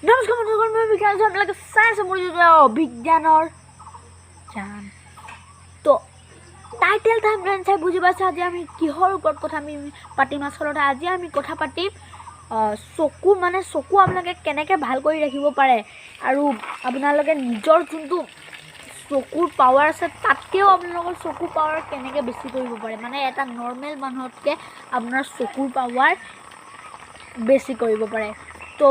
নমস্কাৰ বন্ধুসকল, মই বিজ্ঞান। আপোনালোকে চাই আছে মোৰ যিটো অভিজ্ঞানৰ জান। তো টাইটেল, থাম্বনেইল চাই বুজি পাইছে আজি আমি কিহৰ ওপৰত কথা আমি পাতিম। আচলতে আজি আমি কথা পাতিম চকু, মানে চকু আপোনালোকে কেনেকৈ ভাল কৰি ৰাখিব পাৰে আৰু আপোনালোকে নিজৰ যোনটো চকুৰ পাৱাৰ আছে, তাতকৈও আপোনালোকৰ চকু পাৱাৰ কেনেকৈ বেছি কৰিব পাৰে, মানে এটা নৰ্মেল মানুহতকৈ আপোনাৰ চকুৰ পাৱাৰ বেছি কৰিব পাৰে। তো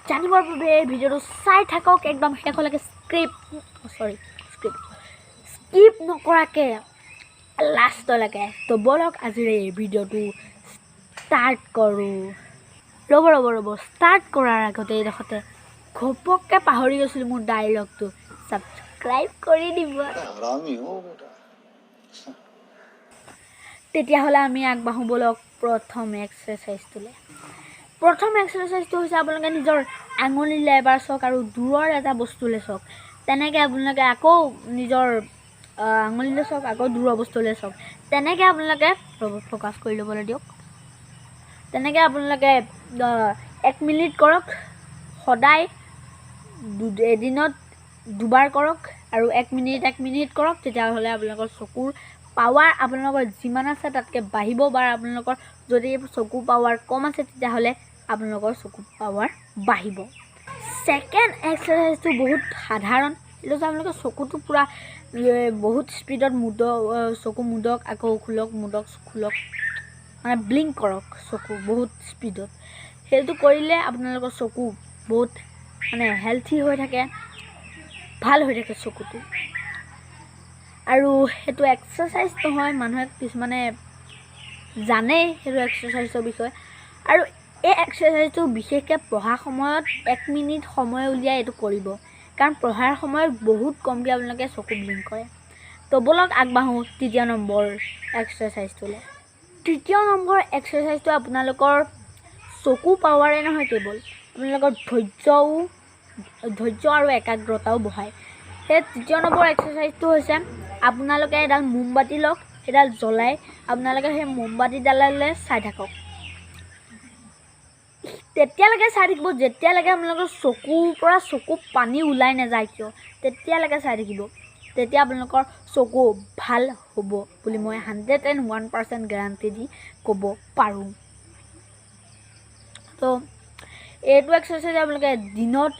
জানিবৰ বাবে এই ভিডিঅ'টো চাই থাকক একদম শেষলৈকে, স্ক্ৰিপ্ট, চৰি, স্ক্ৰিপ্ট স্কিপ নকৰাকৈ লাষ্টলৈকে। তো ব'লক, আজিৰ এই ভিডিঅ'টো ষ্টাৰ্ট কৰোঁ। ৰ'ব ৰ'ব ৰ'ব, ষ্টাৰ্ট কৰাৰ আগতে এইডোখৰতে ঘপককৈ পাহৰি গৈছিলোঁ মোৰ ডাইলগটো, ছাবস্ক্ৰাইব কৰি দিব। हरामी हो बेटा। তেতিয়াহ'লে আমি আগবাঢ়োঁ ব'লক প্ৰথম এক্সাৰচাইজটোলৈ। প্ৰথম এক্সাৰচাইজটো হৈছে আপোনালোকে নিজৰ আঙুলিলৈ এবাৰ চাওক আৰু দূৰৰ এটা বস্তুলৈ চাওক। তেনেকৈ আপোনালোকে আকৌ নিজৰ আঙুলিলৈ চাওক, আকৌ দূৰৰ বস্তুলৈ চাওক। তেনেকৈ আপোনালোকে, ৰ'ব, ফ'কাছ কৰি ল'বলৈ দিয়ক। তেনেকৈ আপোনালোকে 1 মিনিট কৰক সদায়, এদিনত দুবাৰ কৰক আৰু 1 মিনিট 1 মিনিট কৰক। তেতিয়াহ'লে আপোনালোকৰ চকুৰ পাৱাৰ আপোনালোকৰ যিমান আছে তাতকৈ বাঢ়িব, বা আপোনালোকৰ যদি চকু পাৱাৰ কম আছে, তেতিয়াহ'লে আপোনালোকৰ চকু পাৱাৰ বাঢ়িব। ছেকেণ্ড এক্সাৰচাইজটো বহুত সাধাৰণ। এইটো হৈছে আপোনালোকে চকুটো পূৰা বহুত স্পীডত চকু মুদক, আকৌ খোলক, মুদক, খোলক, মানে ব্লিংক কৰক চকু বহুত স্পীডত। সেইটো কৰিলে আপোনালোকৰ চকু বহুত মানে হেল্থি হৈ থাকে, ভাল হৈ থাকে চকুটো। আৰু সেইটো এক্সাৰচাইজ নহয়, মানুহে কিছুমানে জানেই সেইটো এক্সাৰচাইজৰ বিষয়ে। আৰু এই এক্সাৰচাইজটো বিশেষকৈ পঢ়া সময়ত 1 মিনিট সময় উলিয়াই এইটো কৰিব, কাৰণ পঢ়াৰ সময়ত বহুত কমকৈ আপোনালোকে চকু ব্লিংক কৰে। তো ব'লক আগবাঢ়োঁ তৃতীয় নম্বৰ এক্সাৰচাইজটোলৈ। তৃতীয় নম্বৰ এক্সাৰচাইজটো আপোনালোকৰ চকু পাৱাৰে নহয় কেৱল, আপোনালোকৰ ধৈৰ্য আৰু একাগ্ৰতাও বঢ়ায়। সেই তৃতীয় নম্বৰ এক্সাৰচাইজটো হৈছে আপোনালোকে এডাল মোমবাতি লওক, সেইডাল জ্বলাই আপোনালোকে সেই মোমবাতিডাললৈ চাই থাকক। তেতিয়ালৈকে চাই থাকিব যেতিয়ালৈকে আপোনালোকৰ চকুৰ পৰা চকু পানী ওলাই নাযায় কিয়, তেতিয়ালৈকে চাই থাকিব। তেতিয়া আপোনালোকৰ চকু ভাল হ'ব বুলি মই 101% গেৰাণ্টি দি ক'ব পাৰোঁ। তো এইটো এক্সাৰচাইজ আপোনালোকে দিনত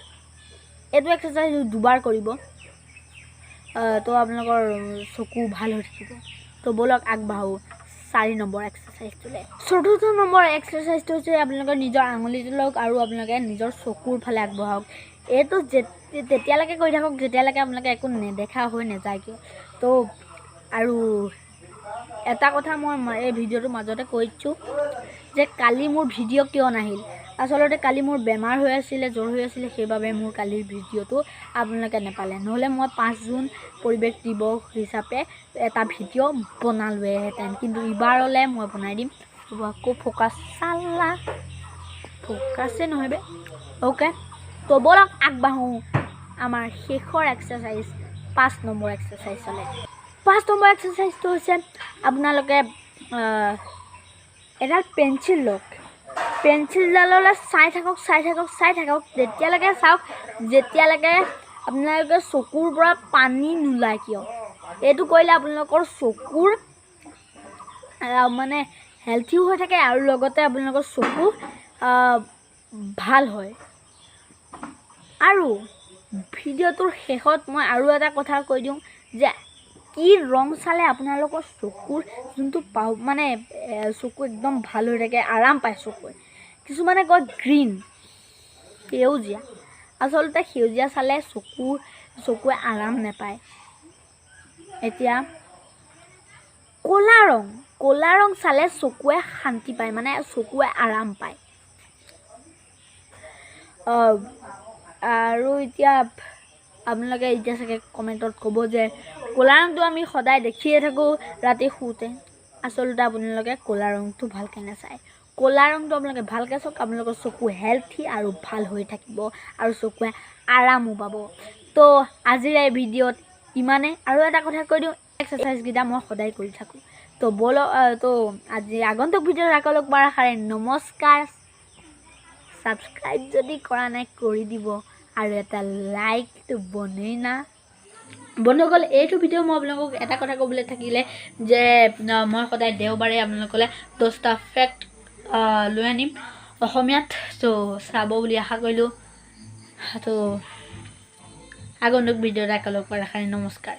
এইটো এক্সাৰচাইজ দুবাৰ কৰিব, তো আপোনালোকৰ চকু ভাল হৈ থাকিব। তো ব'লক আগবাঢ়োঁ 4 নম্বৰ এক্সাৰচাইজটোলৈ। চতুৰ্থ নম্বৰ এক্সাৰচাইজটো হৈছে আপোনালোকে নিজৰ আঙুলিটো লওক আৰু আপোনালোকে নিজৰ চকুৰ ফালে আগবঢ়াওক। এইটো তেতিয়ালৈকে কৰি থাকক যেতিয়ালৈকে আপোনালোকে একো নেদেখা হৈ নাযায় কিয়। তো আৰু এটা কথা মই এই ভিডিঅ'টোৰ মাজতে কৈ দিছোঁ যে কালি মোৰ ভিডিঅ' কিয় নাহিল। আচলতে কালি মোৰ বেমাৰ হৈ আছিলে, জ্বৰ হৈ আছিলে, সেইবাবে মোৰ কালিৰ ভিডিঅ'টো আপোনালোকে নাপালে। নহ'লে মই 5 জুন পৰিৱেশ দিৱস হিচাপে এটা ভিডিঅ' বনালোৱেহেঁতেন, কিন্তু ইবাৰলৈ মই বনাই দিম। ৰ'ব, আকৌ ফ'কাছ, চালা ফ'কাছে নহয় বে। অ'কে, তো ব'লক আগবাঢ়োঁ আমাৰ শেষৰ এক্সাৰচাইজ 5 নম্বৰ এক্সাৰচাইজলৈ। 5 নম্বৰ এক্সাৰচাইজটো হৈছে আপোনালোকে এডাল পেঞ্চিল লওক, পেঞ্চিলডাললৈ চাই থাকক, চাই থাকক, চাই থাকক, তেতিয়ালৈকে চাওক যেতিয়ালৈকে আপোনালোকে চকুৰ পৰা পানী নোলায় কিয়। এইটো কৰিলে আপোনালোকৰ চকুৰ মানে হেল্থিও হৈ থাকে আৰু লগতে আপোনালোকৰ চকু ভাল হয়। আৰু ভিডিঅ'টোৰ শেষত মই আৰু এটা কথা কৈ দিওঁ যে কি ৰং চালে আপোনালোকৰ চকুৰ যোনটো মানে চকু একদম ভাল হৈ থাকে, আৰাম পায় চকুৱে। কিছুমানে কয় গ্ৰীণ, সেউজীয়া। আচলতে সেউজীয়া চালে চকুৱে আৰাম নাপায়। এতিয়া ক'লা ৰং, ক'লা ৰং চালে চকুৱে শান্তি পায়, মানে চকুৱে আৰাম পায়। আৰু এতিয়া আপোনালোকে এতিয়া চাগে কমেণ্টত ক'ব যে ক'লা ৰংটো আমি সদায় দেখিয়ে থাকোঁ ৰাতি শুওঁতে। আচলতে আপোনালোকে ক'লা ৰংটো ভালকৈ নাচায়। ক'লা ৰংটো আপোনালোকে ভালকৈ চাওক, আপোনালোকৰ চকু হেল্থি আৰু ভাল হৈ থাকিব আৰু চকুৱে আৰামো পাব। তো আজিৰ এই ভিডিঅ'ত ইমানেই। আৰু এটা কথা কৈ দিওঁ, এক্সাৰচাইজকেইটা মই সদায় কৰি থাকোঁ। তো ব'লক, তো আজি আগন্তুক ভিডিঅ'ত আকৌ লগ পোৱাৰ আশাৰে নমস্কাৰ। ছাবস্ক্ৰাইব যদি কৰা নাই, কৰি দিব আৰু এটা লাইকটো বনেই না। বন্ধুসকল, এইটো ভিডিঅ' মই আপোনালোকক এটা কথা ক'বলৈ থাকিলে যে মই সদায় দেওবাৰে আপোনালোকলৈ 10টা ফেক্ট লৈ আনিম অসমীয়াত। ত' চাব বুলি আশা কৰিলোঁ। ত' আগন্তুক ভিডিঅ'ত একেলগ পোৱাৰ আশাৰে নমস্কাৰ।